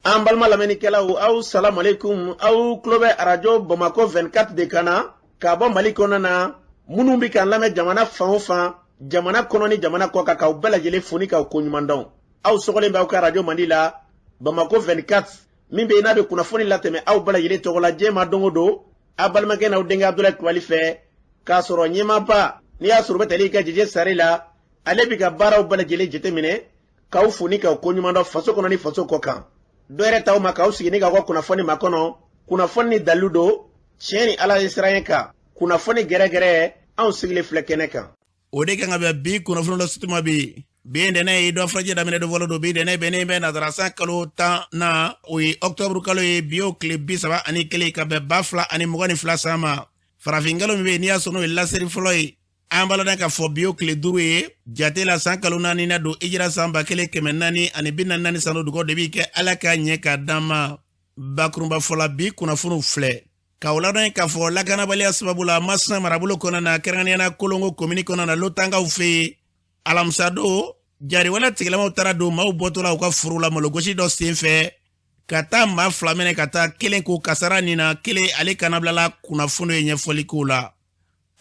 An balima lamɛnnikɛlaw, aw salamaleykum. Aw tulo bɛ arajo Bamakɔ 24 de kan na ka bɔ Mali kɔnɔna na. Minnu bɛ k'an lamɛn jamana fan o fan, jamana kɔnɔ ni jamana kɔ kan, k'aw bɛɛ lajɛlen fo ni k'aw koɲuman dɔn. Aw sɔgɔlen bɛ aw ka arajo mandi la, Bamakɔ 24, min bɛ yen n'a bɛ kunnafoni latɛmɛ aw bɛɛ lajɛlen tɔgɔ la diɲɛ ma don o don, aw balimakɛ n'aw denkɛ Abudulayi Kulubali fɛ, k'a sɔrɔ ɲɛmaaba n'i y'a sɔrɔ u bɛ tali kɛ Jeje Sare la, ale bɛ ka baaraw bɛɛ lajɛlen jateminɛ, k'aw fo ni k'aw koɲuman dɔn faso kɔnɔ ni faso kɔ kan. Dɔ yɛrɛ t'aw ma k'aw sigi ni k'aw ka kunnafoni makɔnɔ, kunnafoni ni dalilu don, tiɲɛ ni Ala ye siran kan, kunnafoni gɛrɛgɛrɛ, anw sigilen filɛ kɛnɛ kan. O de kan ka bɛn bi kunnafoni la sutuma bi. Bi ye ntɛnɛn ye, dɔ furancɛ daminɛ don fɔlɔ don. Bi ntɛnɛn bɛnnen bɛ nazara san kalo 10 na, o ye ɔkutɔburu kalo ye. Bi y'o tile 31 ka bɛn 2022 san ma. Farafin kalo min bɛ yen n'i y'a sɔrɔ n'o ye laseri fɔlɔ ye, an b'a ladɔn k'a fɔ bi y'o tile 5 ye jate la, san kalo 4 na don, hijira san 1444 san don. Dugawu de b'i kɛ Ala k'a ɲɛ k'a d'an ma. Bakurunba fɔla, bi kunnafoniw filɛ k'aw ladɔn k'a fɔ lakanabaliya sababu la, Masina marabolo kɔnɔna na, kɛrɛnkɛrɛnnenya na Kolongo komini kɔnɔna na, Lotankaw fɛ yen, alamisadon jariwale tigilamaw taara don maaw bɔtɔ la u ka foro la malogosi dɔ sen fɛ, ka taa maa 2 minɛ, ka taa kelen ko kasara nin na, kelen ale kanabilala. Kunnafoni ye ɲɛfɔli k'o la.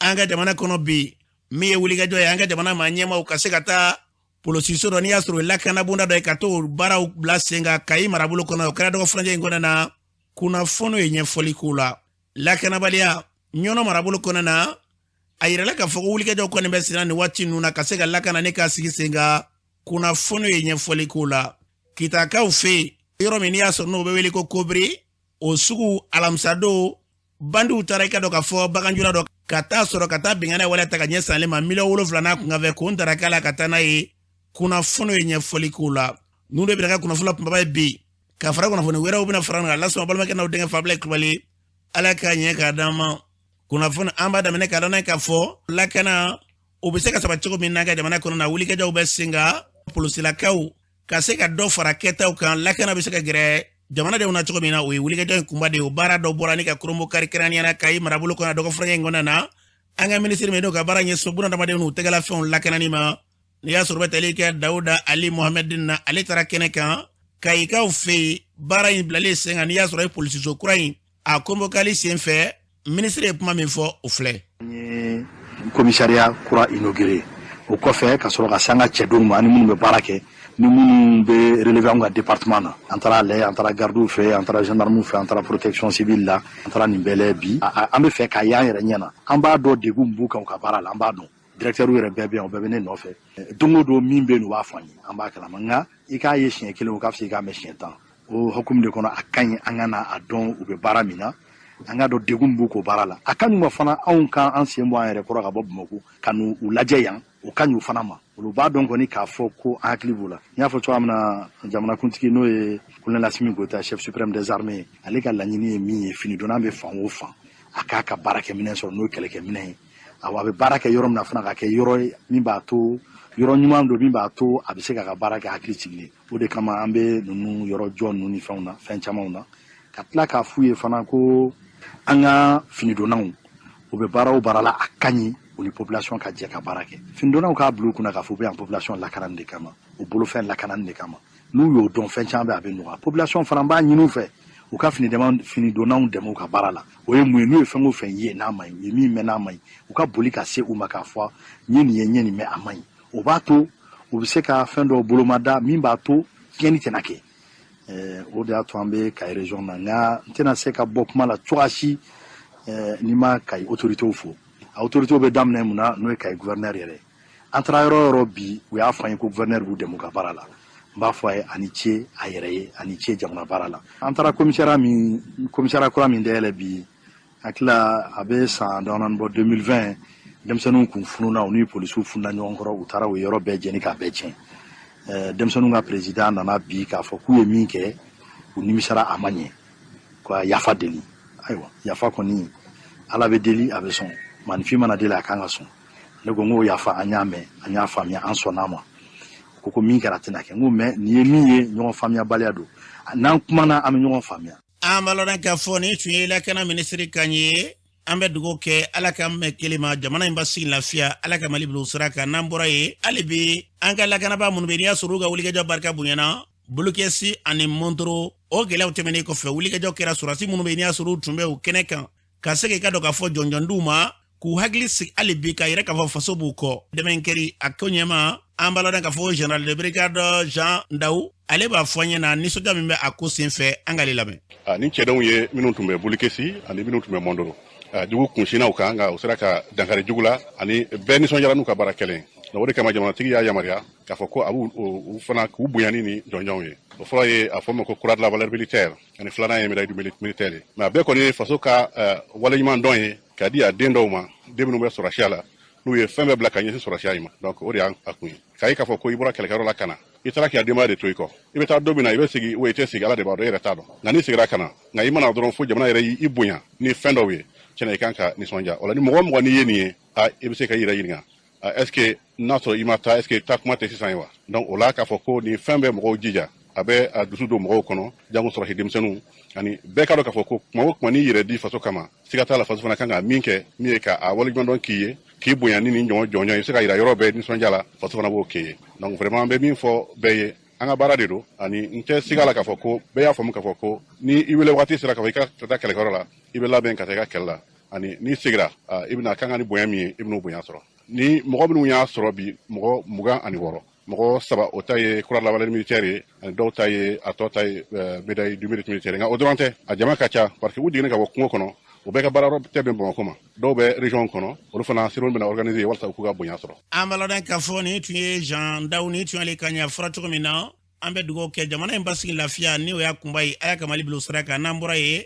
An ka jamana kɔnɔ bi, min ye wulikajɔ ye, an ka jamana maa ɲɛmaaw ka se ka taa polosiso dɔ n'i y'a sɔrɔ lakanabonda dɔ ye, ka t'o baaraw bila sen kan Kayi marabolo kɔnɔ. O kɛra dɔgɔ furancɛ in kɔnɔna na. Kunnafoni ye ɲɛfɔli k'o la. Lakanabaliya Ɲɔnɔ marabolo kɔnɔna na, a yirala k'a fɔ ko wulikajɔw kɔni bɛ senna nin waati ninnu na ka se ka lakana ne ka sigi sen kan. Kunnafoni ye ɲɛfɔli k'o la. Kitakaw fɛ yen, yɔrɔ min n'i y'a sɔrɔ n'o bɛ wele ko Kobiri, o sugu alamisadon bandiw taara i ka dɔn k'a fɔ baganjula dɔ ka taa sɔrɔ ka taa binkanni wale ta ka ɲɛsin ale ma, miliyɔn 7 n'a kunkanfɛ k'o daraka la ka taa n'a ye. Kunnafoni ye ɲɛfɔli k'o la. Ninnu de bɛna kɛ kunnafoni la kunbaba ye bi, ka fara kunnafoni wɛrɛw bɛna fara kan lasɔrɔ balimakɛ n'aw denkɛ Fabila Kulubali. Ala k'a ɲɛ k'a d'an ma. Kunnafoni an b'a daminɛ k'a dɔn k'a fɔ lakana o bɛ se ka sabati cogo min na ka jamana kɔnɔ na, wulikajɔw bɛ sen kan polosilakaw ka se ka dɔ fara kɛtaw kan, lakana bɛ se ka gɛrɛ jamanadenw na cogo min na. O ye wulikajɔ in kunba de ye. O baara dɔ bɔra ni ka kurunbon kari, kɛrɛnkɛrɛnnenya la Kayi marabolo kɔnɔ dɔgɔ furancɛ in kɔnɔna na. An ka minisiri min n'o ka baara ɲɛsin bunadamadenw n'u tɛgɛlafɛnw lakanani ma, n'i y'a sɔrɔ bɛ tali kɛ Dawuda Ali Mohamɛdi na, ale taara kɛnɛ kan Kayikaw fɛ yen, baara in bilalen sen kan n'i y'a sɔrɔ ye polisiso kura in a konbokali sen fɛ. Minisiri ye kuma min fɔ, o filɛ. N ye commissariat kura inauguré. O kɔfɛ, ka sɔrɔ ka se an ka cɛdenw ma, ani minnu bɛ baara kɛ, ni minnu bɛ relever anw ka département na. An taara lajɛ, an taara gardiw fɛ, an taara gendarmew fɛ, an taara protection civile la, an taara nin bɛɛ lajɛ bi. An bɛ fɛ k'a y'an yɛrɛ ɲɛ na. An b'a dɔn degun b'u kan u ka baara la, an b'a dɔn. Directeur yɛrɛ bɛɛ bɛ yan, o bɛɛ bɛ ne nɔfɛ. Don o don min bɛ yen, u b'a fɔ an ye, an b'a kalama. Nka i k'a ye siɲɛ kelen, o ka fisa i k'a mɛn siɲɛ 10. O hukumu de kɔnɔ, a ka ɲi an ka na a dɔn u bɛ baara min na, an ka dɔn degun b'u k'o baara la. A ka ɲi fana anw kan an sen bɔ an yɛrɛ kɔrɔ ka bɔ Bamakɔ ka n'u lajɛ yan. O ka ɲi u fana ma. Olu b'a dɔn kɔni k'a fɔ ko an hakili b'u la. N y'a fɔ cogoya min na, jamanakuntigi, n'o ye colonel Assimi Goïta, chef suprême des armées, ale ka laɲini ye min ye, finidonna bɛ fan o fan, a k'a ka baarakɛminɛn sɔrɔ, n'o ye kɛlɛkɛminɛn ye. Awa, a bɛ baara kɛ yɔrɔ min na fana, ka kɛ yɔrɔ ye min b'a to, yɔrɔ ɲuman don min b'a to a bɛ se k'a ka baara kɛ hakili sigilen. O de kama an bɛ ninnu yɔrɔ jɔ ninnu ni fɛnw na, fɛn camanw na, ka tila k'a f'u ye fana ko an ka finidonnaw, u bɛ baara o baara la, a ka ɲi u ni population ka jɛ ka baara kɛ. Finidonnaw k'a bila u kunna k'a fɔ u bɛ yan population lakanani de kama, u bolofɛn lakanani de kama. N'u y'o dɔn, fɛn caman bɛ a bɛ nɔgɔya. Population fana b'a ɲini u fɛ u ka finidonnaw dɛmɛ u ka baara la. O ye mun ye? N'u ye fɛn o fɛn ye n'a man ɲi, u ye min mɛn n'a man ɲi, u ka boli ka se u ma k'a fɔ n ye nin ye, n ye nin mɛn, a man ɲi. O b'a to u bɛ se ka fɛn dɔw bolomada min b'a to tiɲɛni tɛna kɛ. O de y'a to an bɛ Kayi région na. Nka n tɛna se ka bɔ kuma la cogoya si n'i ma Kayi autorités fo. A autorités bɛ daminɛ mun na? N'o ye Kayi gouverneur yɛrɛ. An taara yɔrɔ o yɔrɔ bi, u y'a fɔ an ye ko gouverneur b'u dɛmɛ u ka baara la. N b'a fɔ a ye a ni ce a yɛrɛ ye, a ni ce jamana baara la. An taara commissariat kura min dayɛlɛ bi, hakili la a bɛ san damadɔni bɔ, 2020, denmisɛnninw kun fununa, u ni polisiw fununa ɲɔgɔn kɔrɔ, u taara o yɔrɔ bɛɛ jɛni k'a bɛɛ tiɲɛ. Denmisɛnninw ka président nana bi k'a fɔ k'u ye min kɛ, u nimisara, a ma ɲɛ, ka yafa deli. Ayiwa, yafa kɔni, Ala bɛ deli, a bɛ sɔn. Maninfin mana deli, a kan ka sɔn. Ne ko n k'o yafa, an y'a mɛn, an y'a faamuya, an sɔnn'a ma. Ko min kɛra, a tɛna kɛ. N ko mɛ nin ye min ye, ɲɔgɔn faamuyabaliya don. N'an kumana, an bɛ ɲɔgɔn faamuya. An b'a lɔn k'a fɔ nin tun ye lakana minisiri kan ye. An bɛ dugawu kɛ, Ala ka mɛn kelen ma, jamana in ba sigi lafiya, Ala ka Mali bila o sira kan. N'an bɔra yen, hali bi an ka lakanabaa minnu bɛ, n'i y'a sɔrɔ u ka wulikajɔ barika bonyana, Bolokɛsi ani Montoro. O gɛlɛyaw tɛmɛnen kɔfɛ, wulikajɔ kɛra sɔrɔdasi minnu bɛ yen n'i y'a sɔrɔ u tun bɛ o kɛnɛ kan, ka se k'i ka dɔn k'a fɔ jɔnjɔn d'u ma, k'u hakili sigi hali bi, k'a yira k'a fɔ faso b'u kɔ. Dɛmɛ kɛri a ko ɲɛma, an b'a ladɔn k'a fɔ général de brigade Jean Ndaw, ale b'a fɔ an ɲɛna nisɔndiya min bɛ a ko senfɛ. An k'ale lamɛn. Ni cɛdenw ye minnu tun bɛ Boulkessi ani minnu tun bɛ Mondoro, jugu kunsinnaw kan, nka u sera ka dankari jugu la, ani bɛɛ nisɔndiyara n'u ka baara kɛlen. O de kama jamanatigi y'a yamaruya k'a fɔ ko a b'u fana k'u bonya ni jɔnjɔnw ye. O fɔlɔ ye a fɔ ma ko croix de la valeur militaire, ani filanan ye médaille du militaire ye. Mais a bɛɛ kɔni ye faso ka waleɲuman dɔn ye k'a di a den dɔw ma, den minnu bɛ sɔrɔsiya la, n'u ye fɛn bɛɛ bila ka ɲɛsin sɔrɔsiya in ma. Donc o de y'an a kun ye, k'a ye k'a fɔ ko i bɔra kɛlɛkɛyɔrɔ la ka na, i taara k'i ka denbaya de to i kɔ. I bɛ taa don min na, i bɛ segin wa i tɛ segin, Ala de b'a dɔn, e yɛrɛ t'a dɔn. Nka n'i seginna ka na, nka i mana dɔrɔn fo jamana yɛrɛ y'i bonya ni fɛn dɔw ye, tiɲɛna i kan ka nisɔndiya o la. Ni mɔgɔ o mɔgɔ n'i ye nin ye, a i bɛ se ka i yɛrɛ ɲininka: est ce que n'a sɔrɔ i ma taa, est ce que taa kuma tɛ sisan ye wa? Donc o la k'a fɔ ko nin fɛn bɛ mɔgɔw jija, a bɛ a dusu don mɔgɔw kɔnɔ, jango sɔrɔsi denmisɛnninw, ani bɛɛ k'a dɔn k'a fɔ ko kuma o kuma n'i yɛrɛ di faso kama, siga t'a la, faso fana kan ka min kɛ, min ye k'a waleɲumandɔn k'i ye, k'i bonya ni nin ɲɔgɔn jɔnjɔn ye, i bɛ se ka yira yɔrɔ bɛɛ nisɔndiya la, faso fana b'o k'e ye. Donc vraiment, an bɛ min fɔ bɛɛ ye, an ka baara de don, ani n tɛ siga la k'a fɔ ko bɛɛ y'a faamu k'a fɔ ko ni i wele waati sera k'a fɔ i ka taa kɛlɛkɛyɔrɔ la, i bɛ labɛn ka taa i ka kɛlɛ la, ani n'i segira, i bɛna kan ka ni bonya min ye, i bɛn'o bonya sɔrɔ. Ni mɔgɔ minnu y'a sɔrɔ bi, mɔgɔ 26, mɔgɔ saba o ta ye croix de la valeur militaire ye, ani dɔw ta ye, a tɔ ta ye médaille du mérite militaire. Nka o dɔrɔn tɛ, a jama ka ca, parce que u jiginna ka bɔ kungo kɔnɔ, o bɛɛ ka baara yɔrɔ tɛ bɛn Bamakɔ ma, dɔw bɛ région kɔnɔ, olu fana cérémonie bɛna organiser walasa u k'u ka bonya sɔrɔ. An b'a ladɔn k'a fɔ nin tun ye Jean Daw, nin tun y'ale ka ɲɛ fɔra cogo min na. An bɛ dugawu kɛ jamana in basigi, lafiya ni o y'a kunba ye, Ala ka Mali bila o sira kan. N'an bɔra yen,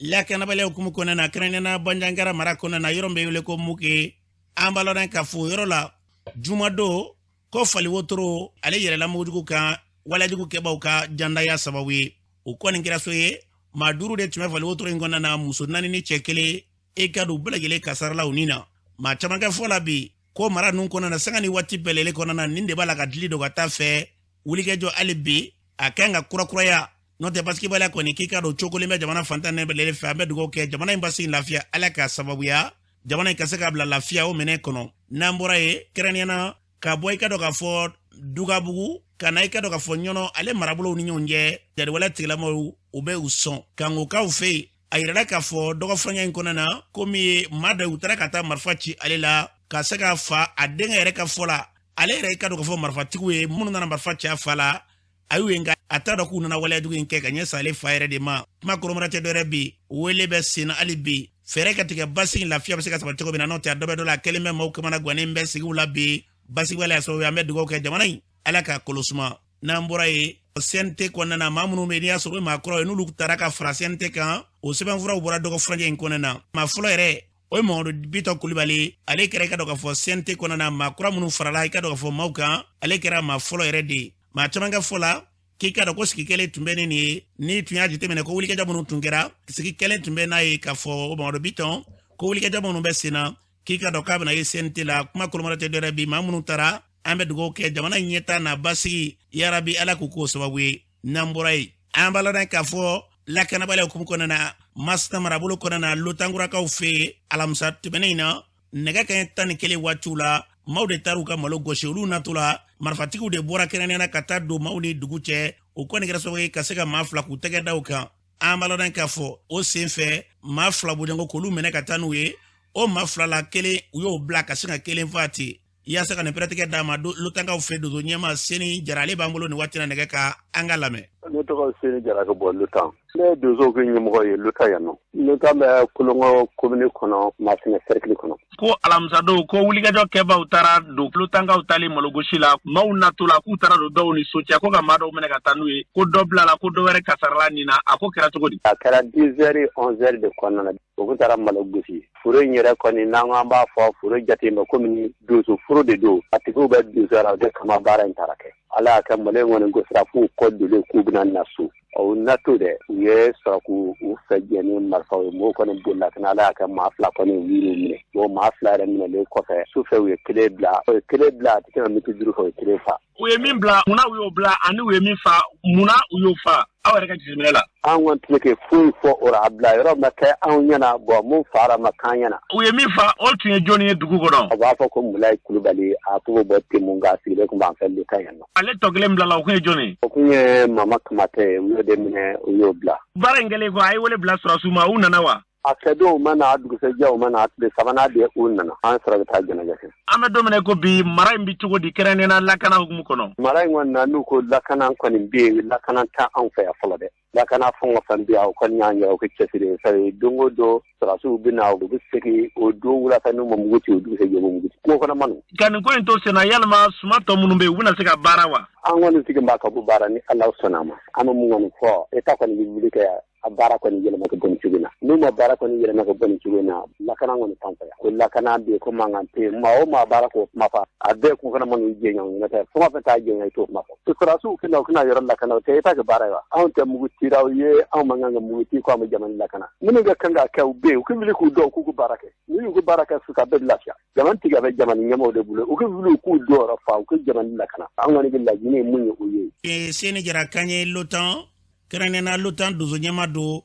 lakanabaliya hukumu kɔnɔna na, kɛrɛnkɛrɛnnenya Banjagara mara kɔnɔna na, yɔrɔ min bɛ wele ko Muke, an b'a ladɔn k'a fɔ o yɔrɔ la jumadon ko fali wotoro ale yɛlɛla mugujugu kan, walejugu kɛbaw ka jandaya sababu ye. O kɔni kɛra so ye, maa duuru de tun bɛ fali wotoro in kɔnɔna na, muso naani ni cɛ kelen. E ka don bɛɛ lajɛlen kasarala u ni na. Maa caman kɛ fɔ la bi ko mara ninnu kɔnɔna na, sanga ni waati bɛɛ lajɛlen kɔnɔna na, nin de b'a la ka dili don ka taa fɛ. Wulikajɔ hali bi a kan ka kurakuraya, n'o tɛ basigibaliya kɔni, k'i ka don cogolen bɛ jamana fantan ne bɛɛ lajɛlen fɛ. An bɛ dugawu kɛ jamana in basigi, lafiya, Ala ka sababuya jamana in ka se ka bila lafiya o minɛ kɔnɔ. N'an bɔra yen, kɛrɛnkɛrɛnnenya na ka bɔ i ka dɔn k'a fɔ Dugabugu ka na i ka dɔn k'a fɔ Ɲɔnɔ ale marabolow ni ɲɔgɔn cɛ, jariwale tigilamɔgɔw u bɛ u sɔn Kangokaw fɛ yen. A yirala k'a fɔ dɔgɔfurancɛ in kɔnɔna na, ko min ye maa dɔ, u taara ka taa marifa ci ale la ka se ka fa a denkɛ yɛrɛ ka fɔ la. Ale yɛrɛ ka dɔn k'a fɔ marifatigiw ye minnu nana marifa ci a fa la, a y'u ye, nka a t'a dɔn k'u nana waleyajugu in kɛ ka ɲɛsin ale fa yɛrɛ de ma. Kuma kɔrɔmara tɛ dɔwɛrɛ, bi wele bɛ sen na hali bi fɛɛrɛ ka tigɛ basigi, lafiya bɛ se ka sabati cogo min na. N'o tɛ, a dɔ bɛ dɔ la, a kɛlen bɛ maaw kamana gannen bɛ sigiw la bi basigibaliya sababu ye. An bɛ dugawu kɛ jamana in, Ala k'a kolo suma. N'an bɔra yen, CNT kɔnɔna na, maa minnu bɛ yen n'i y'a sɔrɔ o ye maa kɔrɔ ye, n'olu taara ka fara CNT kan, o sɛbɛnfuraw bɔra dɔgɔ furancɛ in kɔnɔna na. Maa fɔlɔ yɛrɛ, o ye Mamadu Bitɔn Kulibali. Ale kɛra i ka dɔn k'a fɔ CNT kɔnɔna na maa kura minnu farala i ka dɔn k'a fɔ maaw kan, ale kɛra maa fɔlɔ yɛrɛ de ye. Maa caman ka fɔ la k'i ka dɔn ko sigi kɛlen tun bɛ ni nin ye, n'i tun y'a jateminɛ ko wulikajɔ minnu tun kɛra, sigi kɛlen tun bɛ n'a ye k'a fɔ o Mamadu Bitɔn ko wulikajɔ minnu bɛ sen na, k'i ka dɔn k'a bɛna ye CNT la. Kuma kolomara tɛ dɔwɛrɛ, bi maa minnu taara, an bɛ dugawu kɛ jamana ɲɛta n'a basigi, yarabi Ala k'u k'o sababu ye. N'an bɔra yen, an b'a ladɔn k'a fɔ lakanabaliya hukumu kɔnɔna na, Masina marabolo kɔnɔna na, Lotankurakaw fɛ yen, alamisa tɛmɛnen in na, nɛgɛ kaɲɛ 11 waatiw la, maaw de taar'u ka malo gosi. Olu natɔ la, marifatigiw de bɔra kɛrɛnkɛrɛnnenya na ka taa don maaw ni dugu cɛ. O kɔni kɛra sababu ye ka se ka maa fila k'u tɛgɛ da u kan. An b'a ladɔn k'a fɔ o sen fɛ, maa fila bɔɲɔgɔn k'olu minɛ ka taa n'u ye. O maa fila la kelen, u y'o bila ka se ka kelen faa ten yaasa ka nin pɛrɛtigɛ d'a ma Lotankaw fɛ. Donso ɲɛma Seni Jara, ale b'an bolo nin waati na nɛgɛ ka an ka lamɛn. Ne tɔgɔ Seni Jara ka bɔ Lotan. Ne ye donsow ka ɲɛmɔgɔ ye Lotan yan nɔ. Lotan bɛ Kolongo komini kɔnɔ, Masina sɛrikili kɔnɔ. Ko alamisadon ko wulikajɔ kɛbaw taara don Lotankaw tali malogosi la, maaw natɔ la, k'u taara don dɔw ni so cɛ, ko ka maa dɔw minɛ ka taa n'u ye, ko dɔ bilala, ko dɔ wɛrɛ kasarala nin na. A ko kɛra cogo di? A kɛra 10 heures 11 heures de kɔnɔna na. U kun taara malo gosi foro in yɛrɛ kɔni n'an ko an b'a fɔ foro jate ma komi donso foro de don, a tigiw bɛ donsoya la, o de kama baara in taara kɛ. Ala y'a kɛ malo in kɔni gosira f'u kɔ donnen k'u bɛna na so, u natɔ dɛ, u ye sɔrɔ k'u u fɛ jɛ ni marifaw ye. Mɔgɔw kɔni bolila ka na. Ala y'a kɛ maa fila kɔni u y'u minɛ. Bon, maa fila yɛrɛ minɛlen kɔfɛ, sufɛ u ye kelen bila, u ye kelen bila, a tɛ tɛmɛ miniti 5 kan, u ye kelen fa. U ye min bila, munna u y'o bila? Ani u ye min fa, munna u y'o fa? Aw yɛrɛ ka jateminɛ la, an kɔni tɛ se ka foyi fɔ o la. A bila yɔrɔ ma kɛ anw ɲɛna, bɔn mun fara ma k'an ɲɛna. U ye min fa, o tun ye jɔnni ye dugu kɔnɔ? A b'a fɔ ko Mulayi Kulubali, a tɔgɔ bɔ Temu, nka a sigilen tun b'an fɛ Luka yan nɔ. Ale tɔ kelen bilala, o kun ye jɔnni ye? O kun ye Mama Kamate ye. U y'o de minɛ, u y'o bila. Baara in kɛlen kɔ, a ye wele bila sɔrɔdasiw ma, u nana wa? A kɛ don u ma na, a dugusɛjɛ u ma na, a tile sabanan de u nana, an sɔrɔ ka taa jɛnɛjɛ kɛ. An bɛ don min na ko bi, mara in bɛ cogo di, kɛrɛnkɛrɛnnenya lakana hukumu kɔnɔ? Mara in kɔni na, n'u ko lakana kɔni bɛ yen, lakana tɛ anw fɛ yan fɔlɔ dɛ. Lakana fɛn o fɛn bɛ yan, o kɔni y'an yɛrɛ kɛ cɛsiri ye, sabu don o don sɔrɔdasiw bɛ na, u bɛ segin. O don wula fɛ n'u ma mugu ci, o dugusɛjɛ u bɛ mugu ci, kungo kɔnɔ man. Ka nin ko in to senna, yalima suma tɔ minnu bɛ yen, u bɛna se ka baara wa? An kɔni sigi b'a ka bɔ baara ni Ala sɔnna a ma. An bɛ mun kɔni fɔ, État kɔni bɛ wuli kɛ a baara kɔni yɛlɛma ka bɔ nin cogo in na. N'u ma baara kɔni yɛlɛma ka bɔ nin cogo in na, lakana kɔni t'an fɛ yan. Ko lakana bɛ yen, ko mankan tɛ yen, maa o maa baara k'o kuma fɔ, a bɛɛ kun fana man'u jɛɲɔgɔn ɲɛna tɛ, fɛn o fɛn t'a jɛɲɔgɔn, i t'o kuma fɔ. Sɔrɔdasiw kɛna, u kɛna yɔrɔ lakana, o tɛ État ka baara ye wa? Anw tɛ mugu ciraw ye, anw man kan ka mugu ci ko an bɛ jamana lakana. Minnu ka kan ka kɛ, u bɛ yen, u ka wuli k'u dɔn k'u ka baara kɛ. N'u y'u ka baara kɛ sisan, bɛɛ bɛ lafiya. Jamana tigi a bɛ jamana ɲɛmɔgɔw de bolo, u ka wuli k'u jɔyɔrɔ fa, u ka jamana lakana. An kɔni bɛ laɲini ye mun ye, o ye. Seni Jara kan ye l'OTAN, kɛrɛnkɛrɛnnenya l'OTAN donso ɲɛma don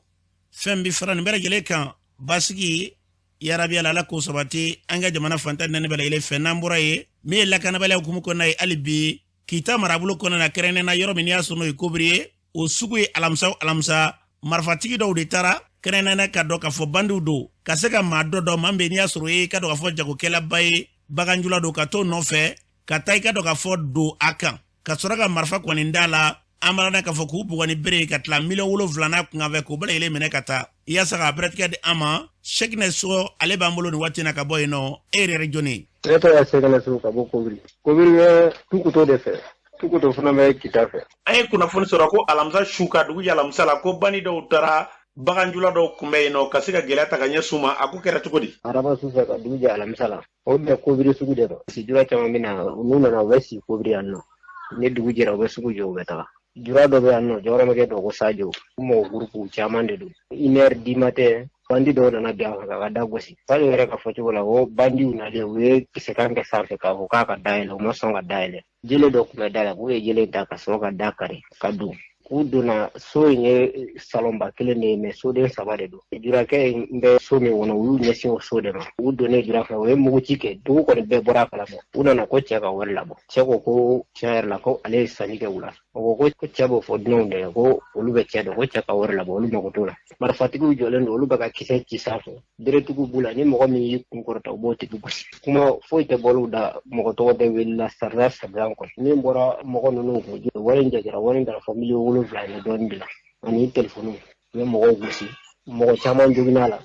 fɛn bi fara nin bɛɛ lajɛlen kan. Basigi, yarabi Ala, Ala k'o sabati an ka jamana fantan naani bɛɛ lajɛlen fɛ. N'an bɔra yen, min ye lakanabaliya hukumu kɔnɔna ye hali bi Kita marabolo kɔnɔna na, kɛrɛnkɛrɛnnenya yɔrɔ min n'i y'a sɔrɔ n'o ye Kobiri ye, o sugu ye alamisa o alamisa, marifatigi dɔw de taara, kɛrɛnkɛrɛnnenya ka dɔn k'a fɔ bandiw don, ka se ka maa dɔ dɔn, maa min bɛ yen n'i y'a sɔrɔ o ye ka dɔn k'a fɔ jagokɛlaba ye, baganjula don, ka t'o nɔfɛ ka taa i ka dɔn k'a fɔ don a kan, ka sɔrɔ ka marifa kɔni da la. An b'a k'a fɔ k'u bugɔ ni bere ka tila miliyɔn 7 n'a kunkanfɛ, k'o bɛɛ lajɛlen minɛ ka taa. Yaasa k'a pɛrɛtigɛ di an ma, Sɛkinɛ Sɔ, ale b'an bolo nin waati in na ka bɔ yen nɔ. E yɛrɛ yɛrɛ jɔnni ye? Ne tɔgɔ ye Sɛkinɛ Sɔ ka bɔ Kobiri. Kobiri bɛ Tukuto de fɛ. Tukuto fana bɛ Kita fɛ. An ye kunnafoni sɔrɔ ko alamisa su ka dugu jɛ alamisa la, ko bandi dɔw taara baganjula dɔw kunbɛn yen nɔ, ka se ka gɛlɛya ta ka ɲɛsin u ma. A ko kɛra cogo di? Araba su fɛ ka dugu jɛ alamisa la, o bɛ Kobiri sugu de dɔn. Sijura caman bɛ na, n'u nana, u bɛ si Kobiri yan nɔ. Ni dugu jɛra, u bɛ sugu jɔ, u bɛ taga. Jura dɔ bɛ yan nɔ, jɔyɔrɔmɛkɛ dɔ ko Sajo, u mɔgɔ gurupu caman de don. 1 heure du matin, bandi dɔw nana bin a kan ka da gosi. Sajo yɛrɛ ka fɔcogo la, ko bandiw nalen, u ye kisɛkan kɛ sanfɛ k'a fɔ k'a ka da yɛlɛ, u ma sɔn ka da yɛlɛ. Jele dɔ tun bɛ da la, k'u ye jele ta ka sɔrɔ ka da kari ka don. K'u donna so in ye salonba kelen de ye, mɛ soden saba de don. Jurakɛ in bɛ so min kɔnɔ, u y'u ɲɛsin o so de ma. U donnen jura fɛ, u ye muguci kɛ, dugu kɔni bɛɛ bɔra a kalama. U nana ko cɛ ka wari labɔ. Cɛ ko ko tiɲɛ yɛrɛ la, ko ale ye sanni kɛ wula. O ko ko cɛ b'o fɔ dunanw de ye, ko olu bɛ cɛ dɔn, ko cɛ ka wari labɔ, olu mago t'o la. Marifatigiw jɔlen don, olu bɛ ka kisɛ ci sanfɛ, beretigiw b'u la, ni mɔgɔ min y'i kun kɔrɔta, u b'o tigi gosi. Kuma foyi tɛ bɔl'u da, mɔgɔ tɔgɔ tɛ wele sarida sarida kɔnɔ. Min bɔra mɔgɔ ninnu kun, wari in jatera, wari in taara fɔ miliyɔn 7 ni dɔɔnin de la, ani telefɔniw. U ye mɔgɔw gosi, mɔgɔ caman joginna la.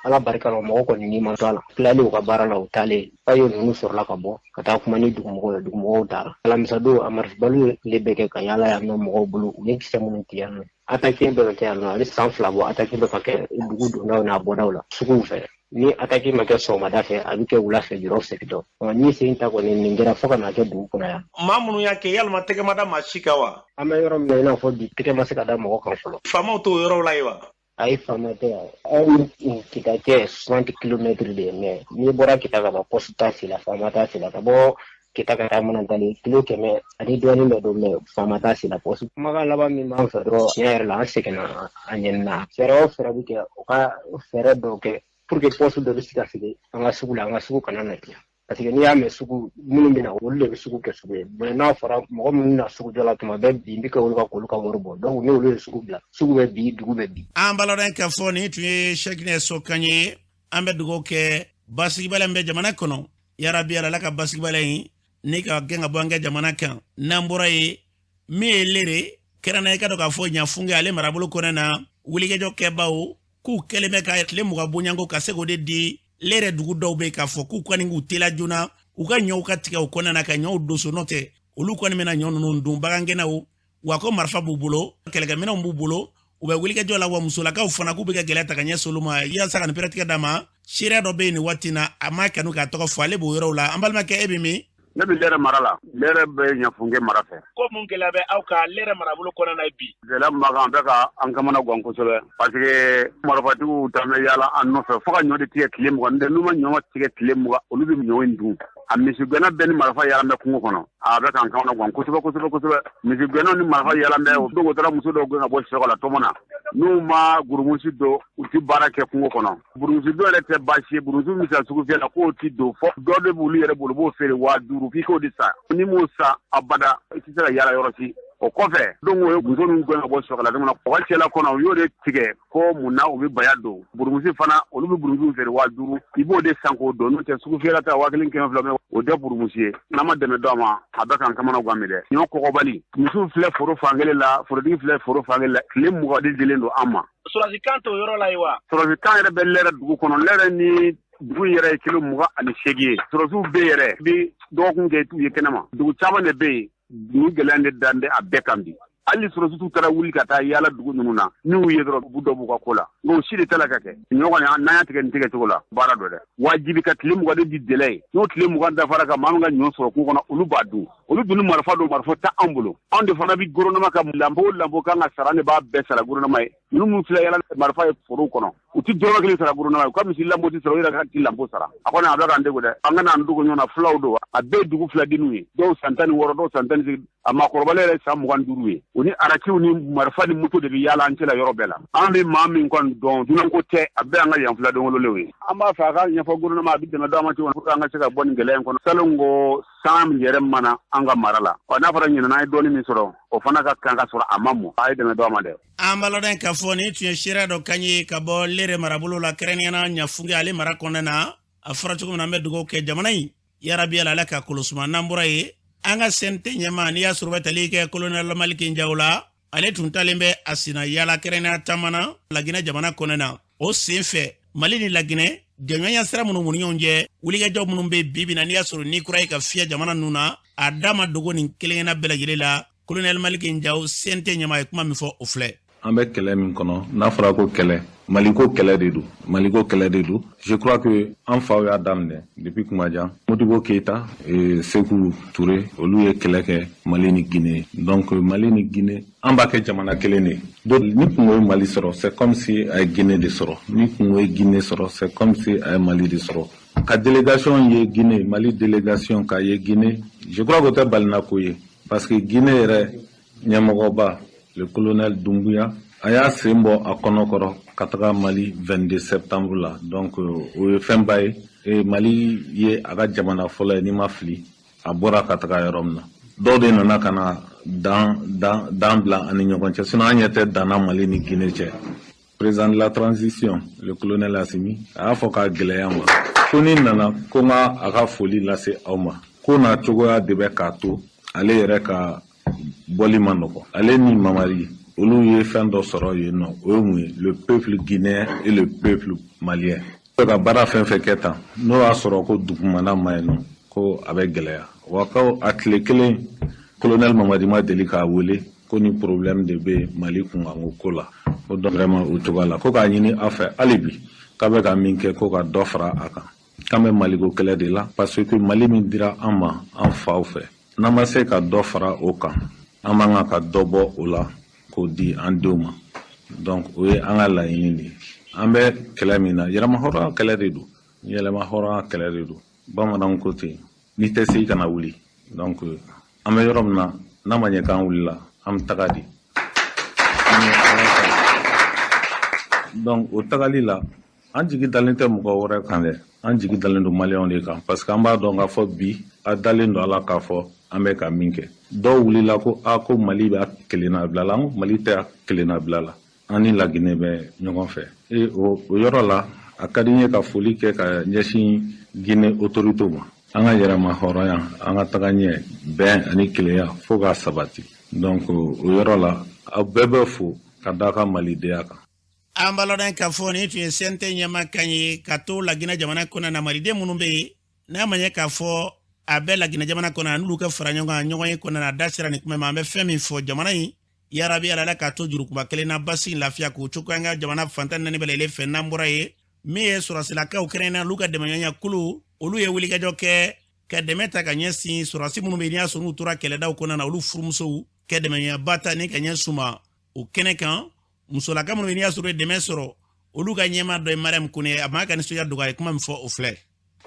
Ala barika la, mɔgɔ kɔni ni ma to a la. Tilalen u ka baara la, u taalen, Fayo ninnu sɔrɔla ka bɔ ka taa kuma ni dugumɔgɔw ye, dugumɔgɔw taara. Alamisa don, a marifabaliw ye tile bɛɛ kɛ ka yaala yan nɔ mɔgɔw bolo, u ye kisɛ minnu ci yan nɔ. Attaque bɛ ka kɛ yan nɔ, a bɛ san 2 bɔ, attaque bɛ ka kɛ dugu dondaw n'a bɔdaw la, suguw fɛ. Ni attaque ma kɛ sɔgɔmada fɛ, a bɛ kɛ wula fɛ, juraw segintɔ. Ni sen ta kɔni nin kɛra fo ka n'a kɛ dugu kɔnɔ yan. Maa minnu y'a kɛ, yalima tɛgɛ ma da maa si kan wa? An bɛ yɔrɔ min na, i n'a fɔ bi, tɛgɛ ma se ka da mɔgɔ kan fɔlɔ. Faamaw t'o yɔrɔw la yen wa? A ye faama tɛ yan. Anw ni Kita cɛ 60 kilomètres de ye, mɛ n'i bɔra Kita ka ban, poste t'a si la, faama t'a si la. Ka bɔ Kita ka taa Manantali, kilo 100 ani dɔɔnin bɛ don, mɛ faama t'a si la, poste. Kumakan laban min b'an fɛ dɔrɔn, tiɲɛ yɛrɛ la, an sɛgɛnna, a ɲɛnina. Fɛɛrɛ o fɛɛrɛ bɛ kɛ, u ka fɛɛrɛ dɔw kɛ pour que poste dɔ bɛ se ka sigi an ka sugu la, an ka sugu kana na tiɲɛ. Parce que n'i y'a mɛn sugu, minnu bɛ na, olu de bɛ sugu kɛ sugu ye. Mais n'a fɔra mɔgɔ minnu na sugu jɔ la, tuma bɛɛ bin bɛ kɛ olu kan k'olu ka wari bɔ. Donc ni olu ye sugu bila, sugu bɛ bi, dugu bɛ bi. An baladen ka fɔ nin tun ye Sɛkinɛ Sɔkan ye. An bɛ dugawu kɛ basigibaliya min bɛ jamana kɔnɔ, yarabi Ala ka basigibaliya in ni ka gɛn ka bɔ an ka jamana kan. N'an bɔra yen, min ye Lere kɛrɛnna, i ka dɔn k'a fɔ Ɲafunge ale marabolo kɔnɔ na, wulikajɔ kɛbaw k'u kɛlen bɛ ka tile 20 bonyanko ka se k'o de di Lere dugu dɔw bɛ k'a fɔ k'u kɔni k'u teliya joona, u ka ɲɔw ka tigɛ u kɔnɔna na, ka ɲɔw donso, n'o tɛ olu kɔni bɛna ɲɔ ninnu dun bagangɛnnaw wa. Ko marifa b'u bolo, kɛlɛkɛminɛnw b'u bolo, u bɛ wulikajɔ la. Wa musolakaw fana k'u bɛ ka gɛlɛya ta ka ɲɛsin olu ma. Yaasa ka nin pɛrɛtigɛ d'a ma, seereya dɔ bɛ yen nin waati in na, a m'a kanu k'a tɔgɔ fɔ, ale b'o yɔrɔw la. An balimakɛ, e bɛ min? Ne bɛ Lɛrɛ mara la. Lɛrɛ bɛ Ɲafunke mara fɛ. Ko mun gɛlɛya bɛ aw kan Lɛrɛ marabolo kɔnɔna na bi? Gɛlɛya min b'an kan, a bɛ ka an kamana gan kosɛbɛ parce que marifatigiw taa bɛ yaala an nɔfɛ fo ka ɲɔ de tigɛ tile 20. N'u ma ɲɔ tigɛ tile 20, olu bɛ ɲɔ in dun. A misigɛnna bɛɛ ni marifa yaala bɛ kungo kɔnɔ. A bɛ k'an kamana gan kosɛbɛ kosɛbɛ kosɛbɛ. Misigɛnnaw ni marifa yaala bɛ, o don taara muso dɔw gɛn ka bɔ sɛgɔ la tɔmɔ na. N'u ma burumusi don, u tɛ baara kɛ kungo kɔnɔ. Burumusi don yɛrɛ tɛ baasi ye. Burumusi min san sugufiyɛ la, k'o tɛ don fɔ dɔ de b'olu yɛrɛ bolo, b'o feere 5000, k'i k'o de san. N'i m'o san abada, i tɛ se ka yaala yɔrɔ si. O kɔfɛ don o ye muso ninnu gɛn ka bɔ sɔgɔla tɔmɔ na, o ka cɛla kɔnɔ, u y'o de tigɛ ko mun na u bɛ baya don. Burumusi fana, olu bɛ burumusi feere 5000, i b'o de san k'o don. N'o tɛ sugufiyɛla ta 1200, o tɛ burumusi ye. N'an ma dɛmɛ dɔ ma, a bɛ k'an kamana gan mi dɛ. Ɲɔ kɔgɔbali, misiw filɛ foro fankelen la, forotigi filɛ foro fankelen la, tile 20 de dilen don an ma. Sɔrɔdasikan t'o yɔrɔ la ye wa? Sɔrɔdasikan yɛrɛ bɛ Lɛrɛ dugu kɔnɔ. Lɛrɛ ni dugu yɛrɛ ye kilo 28 ye. Sɔrɔdasiw bɛ yɛrɛ bi dɔgɔkun kɛ t'u ye kɛnɛma. Dugu caman de bɛ yen, nin gɛlɛya de dan bɛ a bɛɛ kan bi. Hali sɔrɔdasiw taara wuli ka taa yaala dugu ninnu na, n'u ye dɔrɔn u b'u dɔ b'u ka ko la. Nka o si de tɛ la ka kɛ. Ɲɔ kɔni, n'an y'a tigɛ nin tigɛ cogo la, baara dɔ dɛ. Wajibi ka tile 20 de di délai ye. N'o tile 20 dafara ka maa min ka ɲɔ sɔrɔ kungo kɔnɔ, olu b'a dun. Olu dun ni marifa don, marifa tɛ anw bolo. Anw de fana bɛ gouvernement ka l'impôt, l'impôt kan ka sara, ne b'a bɛɛ sara gouvernement ye. Ninnu minnu filɛ yala marifa ye forow kɔnɔ, u tɛ dɔrɔmɛ kelen sara gouvernement ye. U ka misi l'impôt tɛ sara, u yɛrɛ ka ti l'impôt sara. A kɔni a bɛ k'an degun dɛ. An kana an dogo ɲɔgɔn na, fulaw don. A bɛɛ ye dugu filadenninw ye. Dɔw san 16, dɔw san 18, a maakɔrɔbalen yɛrɛ san 25 ye. U ni arakiw ni marifa ni moto de bɛ yaala an cɛla yɔrɔ bɛɛ la. An bɛ maa min kɔni dɔn, dunanko tɛ, a bɛɛ an ka yan filaden wololenw ye. An b'a fɛ a ka ɲɛfɔ gouvernement, a bɛ dɛmɛ d'an ma cogo min pour que an ka se ka bɔ nin gɛlɛya in kɔnɔ. Salon ko san yɛrɛ mana an ka mara la. Ɔ, n'a fɔra ɲinan an ye dɔɔnin min sɔrɔ, o fana ka kan ka sɔrɔ a ma mɔ. A ye dɛmɛ d'an ma dɛ. An b'a lɔn k'a fɔ nin tun ye seereya dɔ kan ye ka bɔ Lɛrɛ marabolo la, kɛrɛnkɛrɛnnenya na Ɲafunke ale mara kɔnɔna na. A fɔra cogo min na, an bɛ dugawu kɛ jamana in yarabi ala, ala ka kolosuma. N'an bɔra yen, an ka CNT ɲɛmaa, n'i y'a sɔrɔ bɛ tali kɛ colonel Maliki Njaw la, ale tun talen bɛ a senna yaala kɛrɛnkɛrɛnnenya taama na Laginɛ jamana kɔnɔna na. O sen fɛ, Mali ni Laginɛ jɛɲɔgɔnya sira minnu b'u ni ɲɔgɔn cɛ, wulikajɔ minnu bɛ bi bi na, n'i y'a sɔrɔ ni kura ye ka fiyɛ jamana ninnu na, a da ma dogo nin kelen-kelenna bɛɛ lajɛlen la. Colonel Maliki Njaw, CNT ɲɛmaa, ye kuma min fɔ, o filɛ. An bɛ kɛlɛ min kɔnɔ, n'a fɔra ko kɛlɛ, Maliko kɛlɛ de don, Maliko kɛlɛ de don. Je crois que an faw y'a daminɛ depuis kuma jan. Modibo Keita et Sekou Touré, olu ye kɛlɛ kɛ Mali ni Guinée. Donc Mali ni Guinée, an b'a kɛ jamana kelen de ye. Donc ni kungo ye Mali sɔrɔ, c'est comme si a ye Guinée de sɔrɔ. Ni kungo ye Guinée sɔrɔ, c'est comme si a ye Mali de sɔrɔ. Ka délégation ye Guinée, Mali délégation ka ye Guinée, je crois que o tɛ balinako ye, parce que Guinée yɛrɛ ɲɛmɔgɔba, le colonel Doumbouya, a y'a sen bɔ a kɔnɔ kɔrɔ ka taga Mali 22 septembre la. Donc o ye fɛnba ye. Et Mali ye a ka jamana fɔlɔ ye, n'i ma fili, a bɔra ka taga yɔrɔ min na, dɔw de nana ka na dan dan dan bila an ni ɲɔgɔn cɛ. Sinon an ɲɛ tɛ danna Mali ni Guinée cɛ. Président de la transition, le colonel Assimi, a y'a fɔ k'a gɛlɛya ma ko ni nana ko n ka a ka foli lase aw ma, ko n'a cogoya de bɛ k'a to ale yɛrɛ ka bɔli ma nɔgɔ. Ale ni Mamari, olu ye fɛn dɔ sɔrɔ yen nɔ. O ye mun ye? Le peuple guinéen et le peuple malien ka baara fɛn fɛn kɛ tan, n'o y'a sɔrɔ ko dugumana ma yen nɔ, ko a bɛ gɛlɛya wa. Ko a tile kelen, colonel Mamadi ma deli k'a wele ko ni problème de bɛ Mali kunkanko ko la. Ko donc vraiment o cogoya la, ko k'a ɲini aw fɛ hali bi, k'a bɛ ka min kɛ, ko ka dɔ fara a kan, k'an bɛ Maliko kɛlɛ de la, parce que Mali min dira an ma an faw fɛ, n'an ma se ka dɔ fara o kan, an man kan ka dɔ bɔ o la k'o di an denw ma. Donc o ye an ka laɲini de ye. An bɛ kɛlɛ min na, yɛrɛmahɔrɔnya kɛlɛ de don, yɛrɛmahɔrɔnya kɛlɛ de don. Bamananw ko ten, n'i tɛ se, i kana wuli. Donc an bɛ yɔrɔ min na, n'a ma ɲɛ k'an wulila, an bɛ taga de. Donc o tagali la, an jigi dalen tɛ mɔgɔ wɛrɛ kan dɛ, an jigi dalen don maliyɛnw de kan, parce que an b'a dɔn k'a fɔ bi a dalen don a la k'a fɔ an bɛ ka min kɛ. Dɔw wulila ko a ko Mali b'a kelenna bila la. An ko Mali tɛ kelenna bila la, an ni Laginɛ bɛ ɲɔgɔn fɛ. E o yɔrɔ la, a ka di n ye ka foli kɛ ka ɲɛsin Guinée autorité ma. An ka yɛrɛma hɔrɔnya, an ka taga ɲɛ, bɛn ani kelenya fo k'a sabati. Donc o yɔrɔ la, aw bɛɛ bɛ fo ka da ka malidenya kan. An b'a lɔn k'a fɔ nin tun ye CNT ɲɛmaa kan ye ka to Laginɛ jamana kɔnɔ na. Maliden minnu bɛ yen, n'a ma ɲɛ k'a fɔ a bɛɛ Laginɛ jamana kɔnɔ, n'olu ka fara ɲɔgɔn kan ɲɔgɔn ye kɔnɔ na, a da sera nin kuma ma. An bɛ fɛn min fɔ jamana in, yarabi ala, ala k'a to jurukuba kelen na, basi lafiya k'o cogo an ka jamana fantan naani bɛɛ lajɛlen fɛ. N'an bɔra yen, min ye sɔrɔsilakaw kɛrɛnkɛrɛnnenya olu ka dɛmɛɲɔgɔnya kulu, olu ye wulikajɔ kɛ. Ka dɛmɛ ta ka ɲɛsin sɔrɔdasi minnu bɛ n'i y'a sɔrɔ n'u tora kɛlɛdaw kɔnɔna na, olu furumusow ka dɛmɛɲɔgɔnyaba ta ni ka ɲɛsin u ma. O kɛnɛ kan, musolaka minnu bɛ n'i y'a sɔrɔ u ye dɛmɛ sɔrɔ, olu ka ɲɛmaa dɔ ye Mariam Kone. A ma ka nisɔndiya dogo, a ye kuma min fɔ, o filɛ.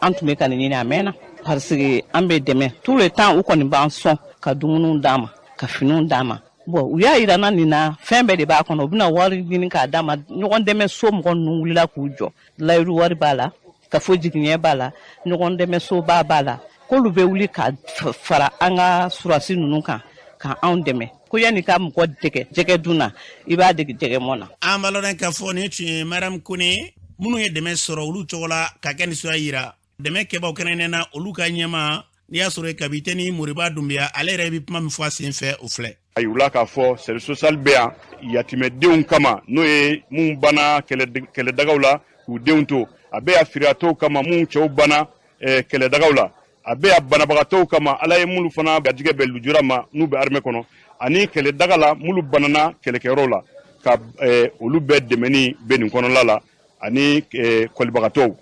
An tun bɛ ka nin ɲini a mɛnna, parce que an bɛ dɛmɛ tout le temps. U kɔni b'an sɔn ka dumuniw d'an ma, ka finiw d'an ma. Bon, u y'a yira na nin na, fɛn bɛɛ de b'a kɔnɔ. U bɛna wari ɲini k'a d'a ma. Ɲɔgɔn dɛmɛ so mɔgɔ ninnu wulila k'u jɔ. Layiru wari b'a la, kafo jigiɲɛ b'a la, ɲɔgɔn dɛmɛ soba b'a la, k'olu bɛ wuli ka fara an ka surasi ninnu kan ka anw dɛmɛ, ko yanni ka mɔgɔ dɛgɛ jɛgɛ dun na, i b'a dege jɛgɛ mɔn na. An b'a lɔn k'a fɔ nin tun ye Mariam Kone, minnu ye dɛmɛ sɔrɔ olu tɔgɔ la, ka kɛ nisɔndiya yira. Dɛmɛ kɛbaw kɛrɛnkɛrɛnnen na, olu ka ɲɛma n'i y'a sɔrɔ kapitɛni Moriba Dunbiya, ale yɛrɛ bɛ kuma min fɔ a sen fɛ, o filɛ. A yirula k'a fɔ service social bɛ yan yatimɛdenw kama, n'o ye mun banna kɛlɛdagaw la k'u denw to. A bɛ yan firiatɔw kama, mun cɛw banna kɛlɛdagaw la. A bɛ yan banabagatɔw kama, Ala ye minnu fana garijɛgɛ bɛn lujura ma, n'u bɛ armée kɔnɔ ani kɛlɛdaga la, minnu banana kɛlɛkɛyɔrɔw la, ka olu bɛɛ dɛmɛni bɛ nin kɔnɔla la, ani kɔlibagatɔw.